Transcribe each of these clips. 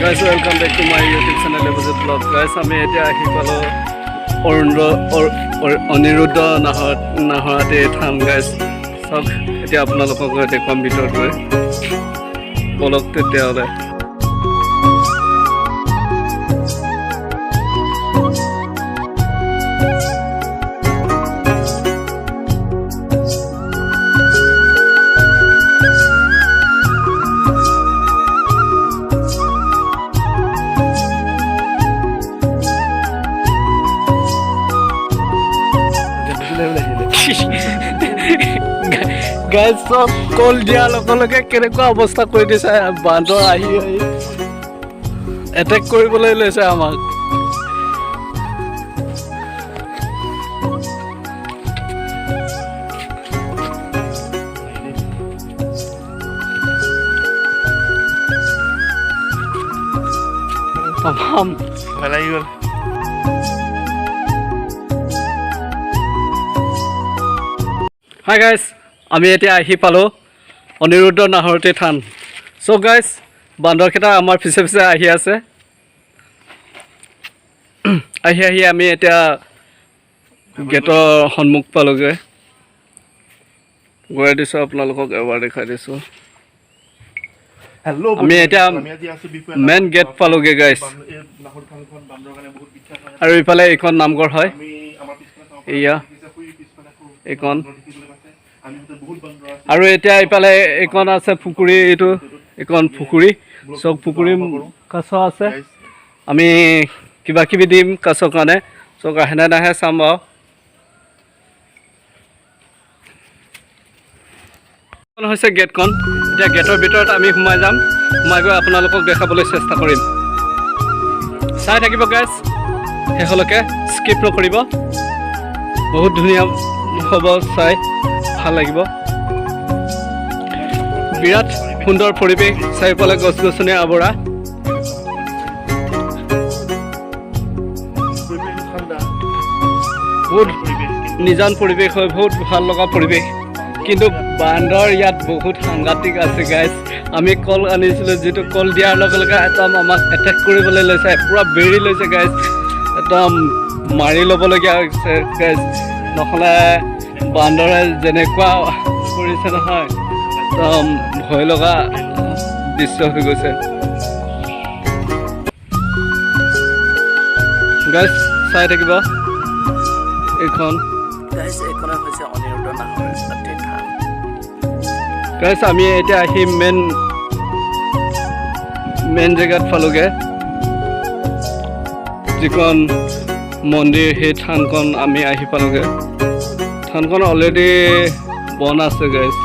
Guys, welcome back to my YouTube channel, Debajit Vlog. Guys, আমি এতিয়া আহি পালোঁ অৰুণ অনিৰুদ্ধ নাহৰাতি থান। গাইজ, চাওক, এতিয়া আপোনালোকক দেখুৱাম ভিতৰত গৈ। বলক তেতিয়াহ'লে। গাইজ, চব কল দিয়াৰ লগে লগে কেনেকুৱা অৱস্থা কৰি দিছে। বান্দৰ আহি আহি এটেক কৰিবলৈ লৈছে আমাক। তামাম। ভয় লাগি গ'ল। হাই গাইজ, আমি এতিয়া আহি পালোঁ অনিৰুদ্ধ নাহৰতি থান। চ' গাইজ, বান্দৰকেইটা আমাৰ পিছে পিছে আহি আছে। আহি আহি আমি এতিয়া গেটৰ সন্মুখ পালোগৈ। গৈ দিছোঁ, আপোনালোকক এবাৰ দেখাই দিছোঁ। হেল্ল'। আমি এতিয়া আমি আজি আছো বিফুৱে মেইন গেট পালোগৈ গাইজ। এই নাহৰ থানখন বান্দৰৰ কাৰণে বহুত বিখ্যাত হয়। আৰু ইফালে এইখন নামঘৰ হয়। আমি আমাৰ পিছফালে চাব এয়া দেখিছে, শুই পিছফালে সৰু এইখন। বান্দৰ দেখিবলৈ পাইছে। আমি হয়তো বহুত বান্দৰ আছে। আৰু এতিয়া ইফালে এইখন আছে পুখুৰী। এইটো এইখন পুখুৰী। চব পুখুৰী কাছ আছে। Guys, আমি কিবা কিবি দিম কাছৰ কাৰণে। চব আহে নে নাহে চাম বাৰু। এইখন হৈছে গেটখন। এতিয়া গেটৰ ভিতৰত আমি সোমাই যাম। সোমাই গৈ আপোনালোকক দেখাবলৈ চেষ্টা কৰিম। চাই থাকিব গাইজ শেষলৈকে, স্কিপ নকৰিব। বহুত ধুনীয়া হ'ব, চাই ভাল লাগিব। বিৰাট সুন্দৰ পৰিৱেশ, চাৰিওফালে গছ গছনি আৱৰা। পৰিৱেশটো ঠাণ্ডা বহুত পৰিৱেশ কিন্তু নিজান পৰিৱেশ হয়, বহুত ভাল লগা পৰিৱেশ। কিন্তু বান্দৰ ইয়াত বহুত সাংঘাতিক আছে গাইজ। আমি কল আনিছিলোঁ, যিটো কল দিয়াৰ লগে লগে একদম আমাক এটেক কৰিবলৈ লৈছে, পূৰা বেৰি লৈছে গাইজ। একদম মাৰি ল'বলগীয়া হৈছে গাইজ, নহ'লে বান্দৰে যেনেকুৱা কৰিছে নহয়, একদম ভয় লগা দৃশ্য হৈ গৈছে। গাইজ, চাই থাকিব এইখন। গাইজ, এইখনে হৈছে অনিৰুদ্ধ নাহৰ থান। গাইজ, আমি এতিয়া আহি মেইন মেইন জেগাত পালোগৈ। যিখন মন্দিৰ, সেই থানখন আমি আহি পালোগৈ। থানখন অলৰেডি বন্ধ আছে গাইজ।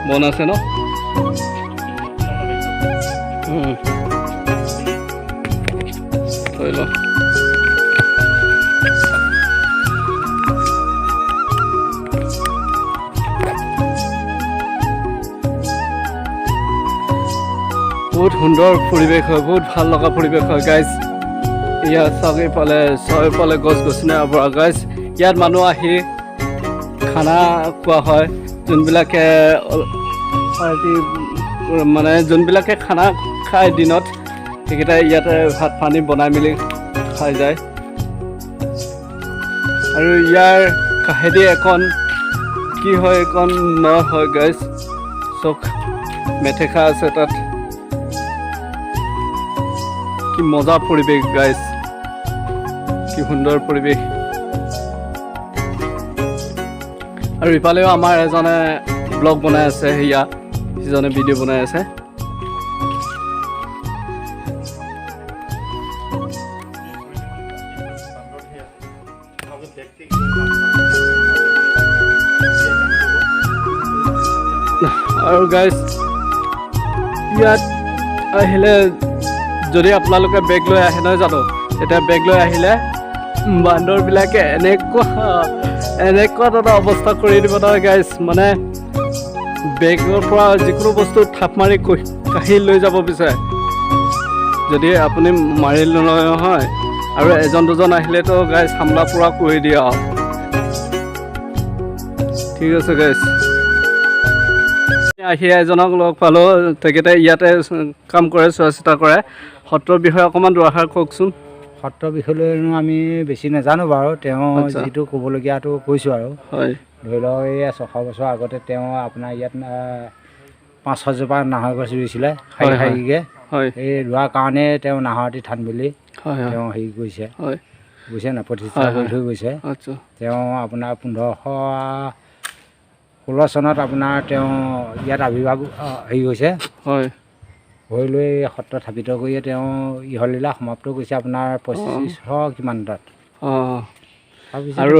বন্ধ আছে ন? থৈ ল। বহুত সুন্দৰ পৰিৱেশ হয়, বহুত ভাল লগা পৰিৱেশ হয় গাইজ। ইয়াত চাওক, এইফালে চাৰিওফালে গছ গছনি আৱৰা। গাইজ, ইয়াত মানুহ আহি খানা খোৱা হয়। যোনবিলাকে পাৰ্টি, মানে যোনবিলাকে খানা খায় দিনত, সেইকেইটাই ইয়াতে ভাত পানী বনাই মেলি খাই যায়। আৰু ইয়াৰ কাষেদি এখন কি হয়, এখন নৈ হয় গাইজ। চব মেথেখা আছে তাত। কি মজা পৰিৱেশ গাইজ, কি সুন্দৰ পৰিৱেশ। আৰু ইফালেও আমাৰ এজনে ব্লগ বনাই আছে, সেয়া সিজনে ভিডিঅ' বনাই আছে। বান্দৰ ধেৰ আছে। আপোনালোকে বেগ চেগ লৈ আৰু গাইজ, ইয়াত আহিলে যদি আপোনালোকে বেগ লৈ আহে নহয় জানো, তেতিয়া বেগ লৈ আহিলে বান্দৰবিলাকে এনেকুৱা এনেকুৱা এটা অৱস্থা কৰি দিব নহয় গাইজ, মানে বেগৰ পৰা যিকোনো বস্তু থাপ মাৰি কাঢ়ি লৈ যাব বিচাৰে, যদি আপুনি মাৰি নলয় নহয়। আৰু এজন দুজন আহিলেতো গাইজ হামলা পূৰা কৰি দিয়ে আৰু। ঠিক আছে গাইজ। আহি এজনক লগ পালোঁ, তেখেতে ইয়াতে কাম কৰে, চোৱা চিতা কৰে। সত্ৰৰ বিষয়ে অকণমান দুআষাৰ কওকচোন। সত্ৰৰ বিষয়লৈনো আমি বেছি নাজানো বাৰু, তেওঁ যিটো ক'বলগীয়াটো কৈছোঁ আৰু। ধৰি লওক, এই 600 বছৰ আগতে তেওঁ আপোনাৰ ইয়াত 500 জোপা নাহৰ গছ ৰুইছিলে শাৰী শাৰীকৈ। এই ৰোৱাৰ কাৰণে তেওঁ নাহৰটি থান বুলি হয় হয় তেওঁ হেৰি কৰিছে, বুজিছে নাই, প্ৰতিষ্ঠা কৰি থৈ গৈছে। তেওঁ আপোনাৰ 1516 চনত আপোনাৰ তেওঁ ইয়াত আৱিৰ্ভাৱ হেৰি হৈছে হৈ লৈ সত্ৰ স্থাপিত কৰিয়ে তেওঁ ইহলীলা সমাপ্ত কৰিছে আপোনাৰ 2500 কিমান তাত। তাৰপিছত আৰু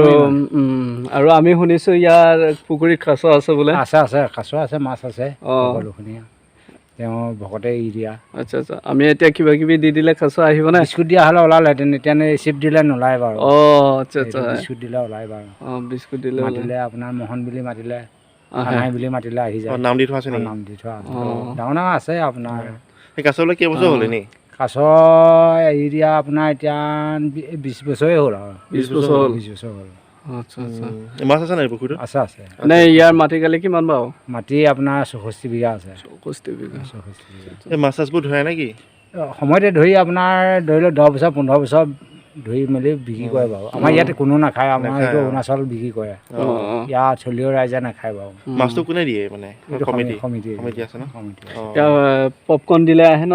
আৰু আমি শুনিছোঁ ইয়াৰ পুখুৰীত কাছ আছে বোলে। আছে আছে, কাছ আছে, মাছ আছে, সকলোখিনি তেওঁ ভকতে এৰি দিয়া। আচ্ছা আচ্ছা, আমি এতিয়া কিবা কিবি দি দিলে কাছ আহিব নে? বিস্কুট দিয়া হ'লে ওলালহেঁতেন, এতিয়া চিপ দিলে নোলায় বাৰু। আচ্ছা আচ্ছা। এইটো বিস্কুট দিলে ওলায় বাৰু। বিস্কুট দিলে ওলায়। মাতিলে আপোনাৰ মোহন বুলি মাতিলে, আহে। কানাই বুলি মাতিলে আহি যায়। নাম দি থোৱা আছে নেকি? নাম দি থোৱা আছে, ডাঙৰ ডাঙৰ আছে আপোনাৰ। সেই কাছবিলাক কেইবছৰ হ'ল এনেই? কাছ এৰি দিয়া আপোনাৰ এতিয়া 20 বছৰেই হ'ল আৰু। 20 বছৰ হ'ল। 20 বছৰ হ'ল। আচ্ছা আচ্ছা। মাছ আছে নাই পুখুৰীটোত? আছে আছে। মানে ইয়াৰ মাটিকালি কিমান বাৰু? মাটি আপোনাৰ 64 বিঘা আছে। 64 বিঘা। 64 বিঘা। এই মাছ চাছবোৰ ধৰে নেকি? সময়তে ধৰি আপোনাৰ ধৰি লওক 10 বছৰ 15 বছৰ ধৰি মেলি বিক্ৰী কৰে বাৰু। আমাৰ ইয়াতে কোনো নাখায়, আমাৰ নাখায়, এইটো অ। অৰুণাচল বিক্ৰী কৰে। অঁ। ইয়াত থলুৱা ৰাইজে নাখায় বাৰু। মাছটো কোনে দিয়ে মানে? এইটো কমিটি? সমিতি। সমিতি আছে ন? সমিতি। এতিয়া পপকৰ্ণ দিলে আহে ন?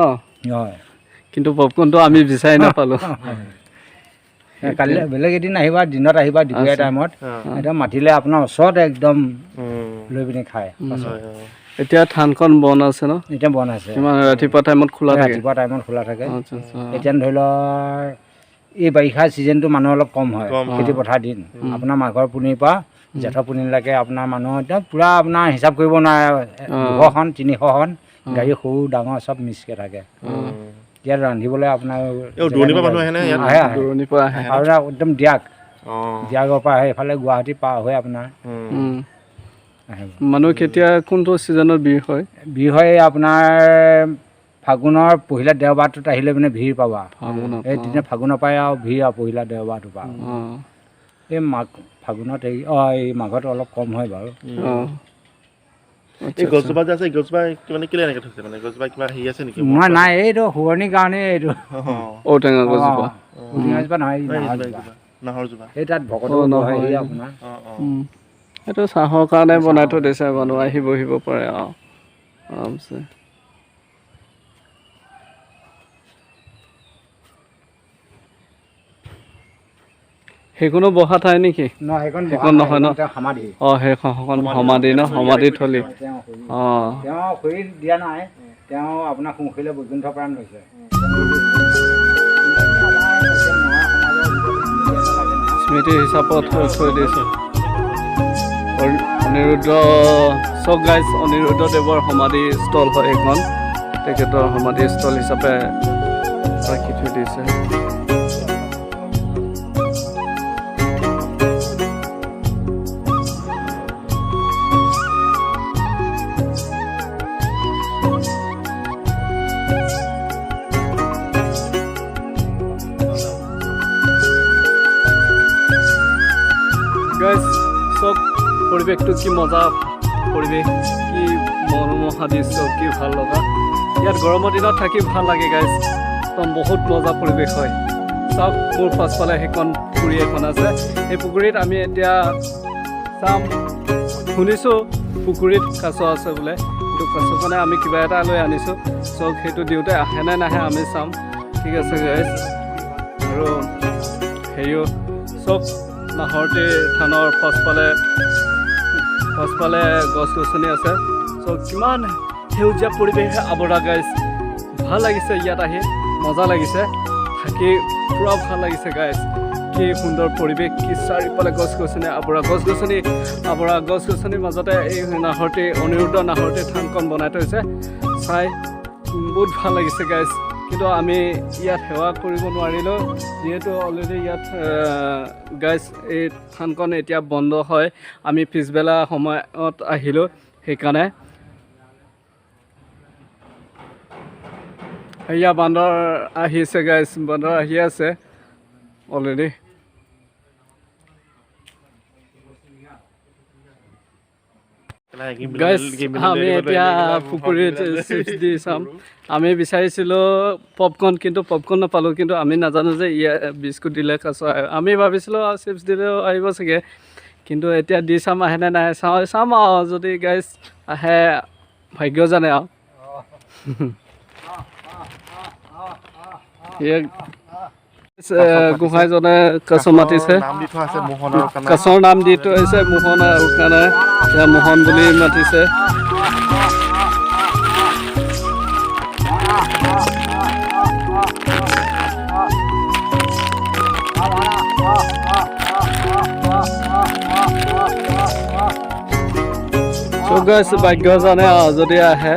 হয়। কিন্তু পপকৰ্ণটো আমি বিচাৰি নাপালোঁ। কালিলৈ বেলেগ এদিন আহিবা, দিনত আহিবা, দুপৰীয়া টাইমত একদম মাতিলে আপোনাৰ ওচৰতে একদম লৈ পিনি খায় পাছত। হয়, হয়। এতিয়া থানখন বন্ধ আছে ন? এতিয়া বন্ধ আছে। কিমান ৰাতিপুৱা টাইমত খোলা থাকে? ৰাতিপুৱা টাইমত খোলা থাকে। আচ্ছা আচ্ছা। এতিয়া ধৰি লওক এই বাৰিষা ছিজনটো মানুহ অলপ কম হয়, কম। খেতি পথাৰ দিন। আপোনাৰ মাঘৰ পুনিৰ পৰা জেঠৰ পুনিলৈকে আপোনাৰ মানুহ একদম পূৰা আপোনাৰ হিচাপ কৰিব নোৱাৰে, 200খন 300খন গাড়ী সৰু ডাঙৰ চব মিক্সকৈ থাকে। ইয়াত ৰান্ধিবলৈ আপোনাৰ এই দূৰণিৰ পৰা মানুহ আহে নে ইয়াত? আহে আহে। দূৰণিৰ পৰা আহে। আৰু একদম দিয়াক দিয়াগৰ পৰা আহে, এইফালে গুৱাহাটী পাৰ হৈ আপোনাৰ আহে। মানুহ কেতিয়া কোনটো ছিজনত ভিৰ হয়? ভিৰ হয় আপোনাৰ ফাগুনৰ পহিলা দেওবাৰটোত আহিলে মানে ভিৰ পাবা। ফাগুনত? এই তেতিয়া ফাগুনৰ পৰাই আৰু ভিৰ আৰু পহিলা দেওবাৰটোৰ পৰা। এই মাঘ ফাগুনত এই এই মাঘত অলপ কম হয় বাৰু। এই গছজোপা যে আছে, এই গছজোপা মানে কেলে এনেকে থৈছে? মানে গছজোপা কিবা হেৰি আছে নেকি? নহয়, নাই, এইটো শুৱনিৰ কাৰণে এইটো। ঔটেঙা গছজোপা? ঔটেঙা গছজোপা নহয়, এই এই নাহৰজোপা। জোপা, নাহৰজোপা। এই তাত ভকতো নহয়। বহে আপোনাৰ। অঁ অঁ। সেইটো চাহৰ কাৰণে বনাই থৈ দিছে, মানুহ আহি বহিব পাৰে আৰু আৰামছে। সেইখনো বহা ঠাই নেকি? নহয়, সেইখন বহা সেইখন নাই, নহয় ন? সেইখন তেওঁ সমাধি। সেইখন সমাধি ন, সমাধি থলী। তেওঁ শৰীৰ তেওঁ শৰীৰ দিয়া নাই, তেওঁ আপোনাৰ সোঁশৰীলে বৈকুণ্ঠ প্ৰাণ হৈছে। স্মৃতি হিচাপত থৈ থৈ দিছে অনিৰুদ্ধ। চব গাইজ, অনিৰুদ্ধ দেৱৰ সমাধিস্থল হয় এইখন। তেখেতৰ সমাধিস্থল হিচাপে ৰাখি থৈ দিছে। গাইজ, চব পৰিৱেশটো কি মজা পৰিৱেশ, কি মনোমোহা দৃশ্য, কি ভাল লগা। ইয়াত গৰমৰ দিনত থাকি ভাল লাগে গাইজ, একদম বহুত মজা পৰিৱেশ হয়। চাওক, মোৰ পাছফালে সেইখন পুখুৰী এখন আছে। সেই পুখুৰীত আমি এতিয়া চাম। শুনিছোঁ পুখুৰীত কাছ আছে বোলে, কিন্তু কাছখনে আমি কিবা এটা লৈ আনিছোঁ। চাওক, সেইটো দিওঁতে আহে নে নাহে আমি চাম। ঠিক আছে গাইজ। আৰু হেৰিও চব নাহৰটি থানৰ পাছফালে পাছফালে গছ গছনি আছে। চ' কিমান সেউজীয়া পৰিৱেশ আৱৰা গাইজ, ভাল লাগিছে ইয়াত আহি, মজা লাগিছে থাকি, পূৰা ভাল লাগিছে গাইজ। কি সুন্দৰ পৰিৱেশ, কি চাৰিওফালে গছ গছনি আৱৰা, গছ গছনি আৱৰা, গছ গছনিৰ মাজতে এই নাহৰটি অনিৰুদ্ধ নাহৰটি থানখন বনাই থৈছে। চাই বহুত ভাল লাগিছে গাইজ। কিন্তু আমি ইয়াত সেৱা কৰিব নোৱাৰিলোঁ, যিহেতু অলৰেডি ইয়াত গাইজ এই থানখন এতিয়া বন্ধ হয়। আমি পিছবেলা সময়ত আহিলোঁ সেইকাৰণে। এয়া বান্দৰ আহিছে গাইজ, বান্দৰ আহি আছে অলৰেডি। গাইজ, আমি এতিয়া পুখুৰীত চিপছ দি চাম। আমি বিচাৰিছিলোঁ পপকৰ্ণ, কিন্তু পপকৰ্ণ নাপালোঁ। কিন্তু আমি নাজানো যে ইয়াৰ বিস্কুট দিলে কাছ আহে। আমি ভাবিছিলোঁ চিপছ দিলেও আহিব চাগে, কিন্তু এতিয়া দি চাম আহেনে নাহে, চাওঁ চাম আৰু। যদি গাইজ আহে, ভাগ্য জানে আৰু। গোহাঁইজনে কাছ মাতিছে, কাছৰ নাম দি থৈছে মোহন আৰু কানাই। এতিয়া মোহন বুলি মাতিছে। ভাগ্য জানে আৰু যদি আহে।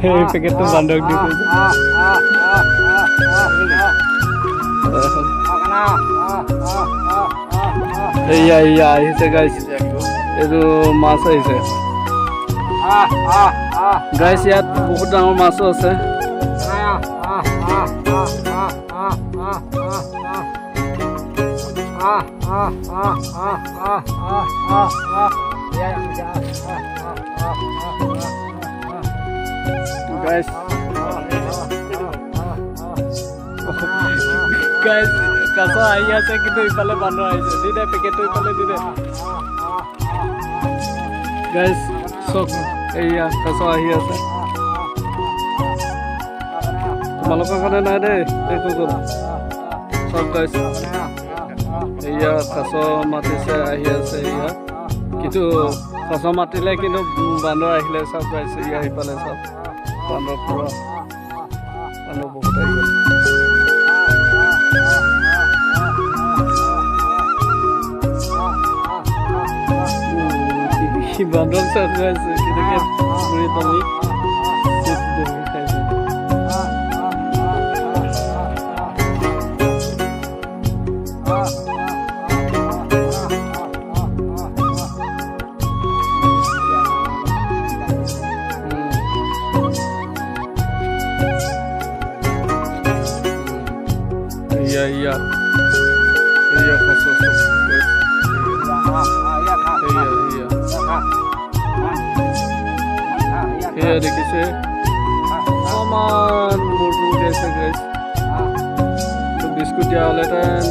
এই পেকেটটো বান্ধক দি থৈছে। এইয়া এইয়া আহিছে গাইছ, এইটো মাছ আহিছে গাইছ। ইয়াত বহুত ডাঙৰ মাছো আছে। গাইছ গাইছ, কাছ আহি আছে, কিন্তু ইফালে বান্দৰ আহিছে। দি দে পেকেটটো ইফালে দি দে। গাইছ চক, এইয়া কাছ আহি আছে। তোমালোকৰ কাৰণে নাই দেই, এইটো গ'ল। চব গাইছ, এইয়া কাছ মাতিছে, আহি আছে এইয়া। কিন্তু কাছ মাতিলে কিন্তু বান্দৰ আহিলে। চব গাইছ, এইয়া সিফালে চব বান্দৰ, পুৰা বান্দৰ বহুত আহি গ'ল। বান্দৰ চব গাইছে, কেনেকৈ পুখুৰীত নামি চিপছ ধৰি খাইছে। এইয়া এইয়া এইয়া কাছ চব গাইছ। এইয়া এইয়া সেয়া দেখিছে, অকণমান মূৰটো উলিয়াইছে গাইছ। বিস্কুট দিয়া হ'লেহেঁতেন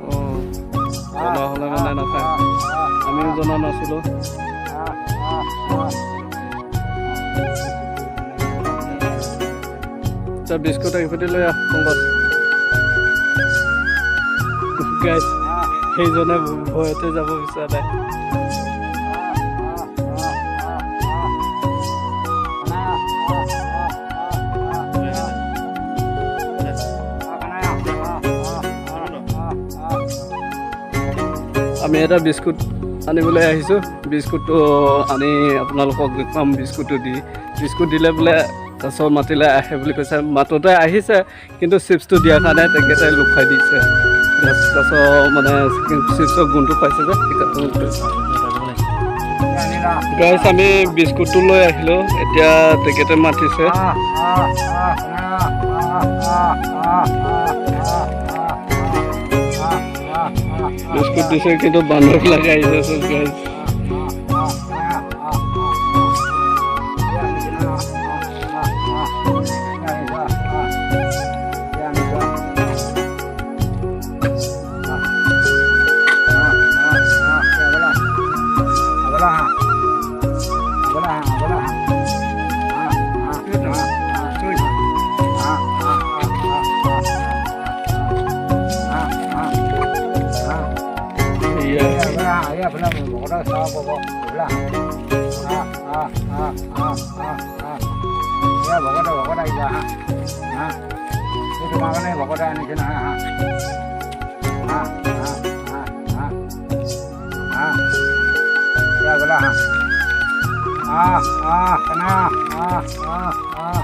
অঁ, জনা হ'লে মানে নাখায়। আমিও জনা নাছিলোঁ। এতিয়া বিস্কুট এক লৈ আহ পংকজ। গাইছ, সেইজনে ভয়তে যাব বিচৰা নাই। আমি এটা বিস্কুট আনিবলৈ আহিছোঁ। বিস্কুটটো আনি আপোনালোকক দেখুৱাম। বিস্কুটটো দি, বিস্কুট দিলে বোলে কাছ মাতিলে আহে বুলি কৈছে। মাতোতে আহিছে, কিন্তু চিপছটো দিয়াৰ কাৰণে তেখেতে লুকুৱাই দিছে। কাছ মানে চিপছৰ গুণটো পাইছে যে, সেইকাৰণে। গাইছ, আমি বিস্কুটটো লৈ আহিলোঁ। এতিয়া তেখেতে মাতিছে। বিস্কুট দিছে, কিন্তু বান্দৰবিলাক আহিছে চব গাইছ।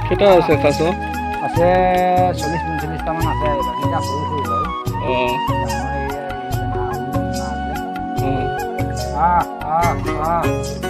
কেইটা আছে কাছ? আছে 40 45টামান আছে। বাকীকেইটা সৰু সৰু বাৰু। অঁ, ডাঙৰ এইয়া এইজনা আৰু দুজনা আছে। অঁ।